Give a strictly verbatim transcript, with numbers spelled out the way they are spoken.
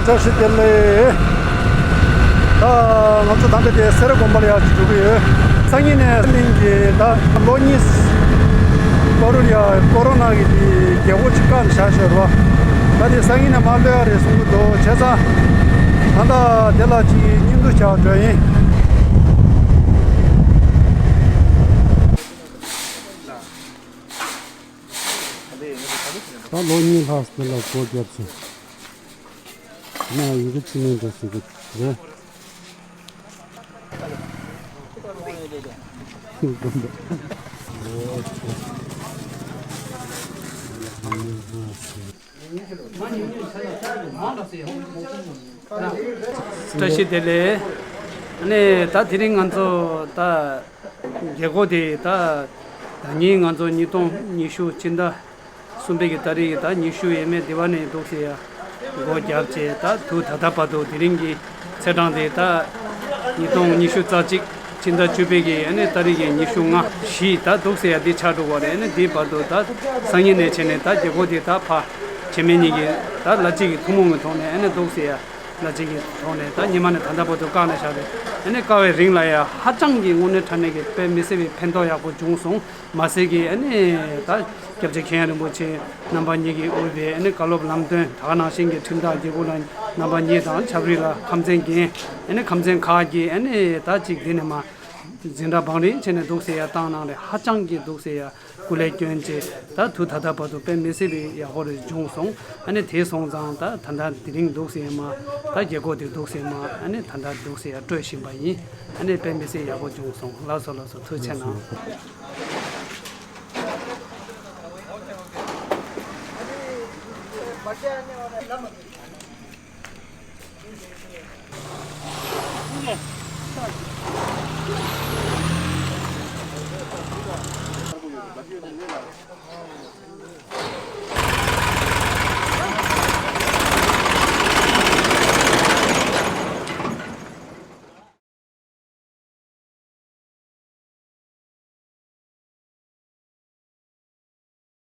བཀྲ་ཤིས་བདེ་ལེགས། ད་ང་ཚོ་ད་ལྟ་དེ་སེ་ར་དགོན་པ་ལ་ཡར་ཅིག་འགྲོ་གི་ཡོད། སང་ཉིན་ནས་གླིང་གི་ད་ལོ་གཉིས་བར་དུ་ཡ་ཀོ་རོ་ན་གི་དེ་རྒྱལ་སྒོ་ཅིག་བཀག་ནས་བཞག་བཞག་རེད་བ། ད་དེ་སང་ཉིན་ནས་མར་གློད་ཡ་རེད་གསུང་གི་འདུག་བྱས་ཙང་ད་ལྟ་དེ་ལ་ཅིག་སྙིང་བསྡུས་བྱ་བ་འགྲོ་ཡིན། ད་ལོ་གཉིས་ལྷག་དེ་ལ་སྒོ་བརྒྱབ་ཚེ། ང་ཡི་གེ་ཅི་ནས་འདྲ་ཞིག་གི་རེད། བཀྲ་ཤིས་བདེ་ལེགས། ཨ་ནི་ད་དེ་རིང་ང་ཚོ་ད་རྒྱལ་སྒོ་དེ་ད་ད་ཉིན་ང་ཚོ་ཉིས་སྟོང་ཉི་ཤུ་སྤྱི་ཟླ་གསུམ་པའི་གི་ཏ་རིག་གི་ད་ཉི་ཤུ་ཡས་མས་དེ་བ་ནས་འདུག་ཟེར་ཡ་སྒོ་བརྒྱབ་བྱས། ད་དུ་ད་ལྟ་བར་དུ་དེ་རིང་གི་ཚེས་གྲངས་དེ་ད་ཉིས་སྟོང་ཉི་ཤུ་རྩ་གཅིག་སྤྱི་ཟླ་བཅུ་པའི་གི་ཨ་ནི་ཏ་རིག་གི་ཉི་ཤུ་ལྔ་བཞི་ད་འདུག་ཟེར་ཡ་དེ་ཆགས་འགྲོ་བ་རེད། ཨ་ནི་དེའི་བར་དུ་ད་སང་ཉིན་ནས་བྱས་ནས་ད་རྒྱལ་སྒོ་དེ་ད་ཕ་བྱེད་མེད་གཉིས་ཀྱི་ད་ལ་གཅིག་གི་ཐུན་མོང་གི་ཐོག་ནས་ཨ་ནི་འདུག་ཟེར་ཡ་ལ་གཅིག་གི་ཐོག་ནས་ད་ཉི་མ་ནས་ད་ལྟ་བར་དུ་བཀག་ནས་བཞག་རེད། ཨ་ནི་བཀག་པའི་རིང་ལ་ཡ་ཧ་ཅང་གི་དངོས་གནས་དྲང་གནས་ཀྱི་དཔེ་མི་སྲིད་པའི་ཕན་ཐོགས་ཡག་པོ་བྱུང་སོང་། མ་ཟད་ཀྱི་ཨ་ནི་ད་སྐྱབས་རྗེ་མཁན་རིན་པོ་ཆེ་རྣམ་པ་གཉིས་ཀྱིས་དབུས་པའི་ཨ་ནི་བཀའ་སློབ་ལམ་སྟོན་ད་ག་ནང་བཞིན་གྱི་ཁྲིམས་བདག་རྒྱལ་པོ་ལ་རྣམ་པ་གཉིས་དང་ཆབ་རིལ་ལ་ཁམས་ཚན་རྒན་ཨ་ནི་ཁམས་ཚན་ཁག་གིས་ཨ་ནི་ད་ཅིག་འདི་ནས་མ་འཛིན་གྲྭ་བང་རིམ་བྱས་ནས་འདུག་ཟེར་ཡ་བཏང་གནང་རེད། ཧ་ཅང་གི་འདུག་ཟེར་ཡ་སྐུ་ལས་བསྐྱོན་བྱས་ད་དུ་ད་ལྟ་བར་དུ་དཔེ་མི་སྲིད་པའི་ཡག་པོ་རེ་བྱུང་སོང་། ཨ་ནི་དེ་སོང་ཙང་ད་ད་ལྟ་དེ་རིང་འདུག་ཟེར་མ་ད་རྒྱལ་སྒོ་དེ་འདུག་ཟེར་མ་ཨ་ནི་ད་ལྟ་འདུག་ཟེར་ཡ་སྤྲོད་བཞིན་པ་ཡིན། ཨ་ནི་དཔེ་མི་སྲིད་ཡག་པོ་བྱུང་སོང་། ལགས་སོ་ལགས་སོ། ཐུགས་རྗེ་གནང་།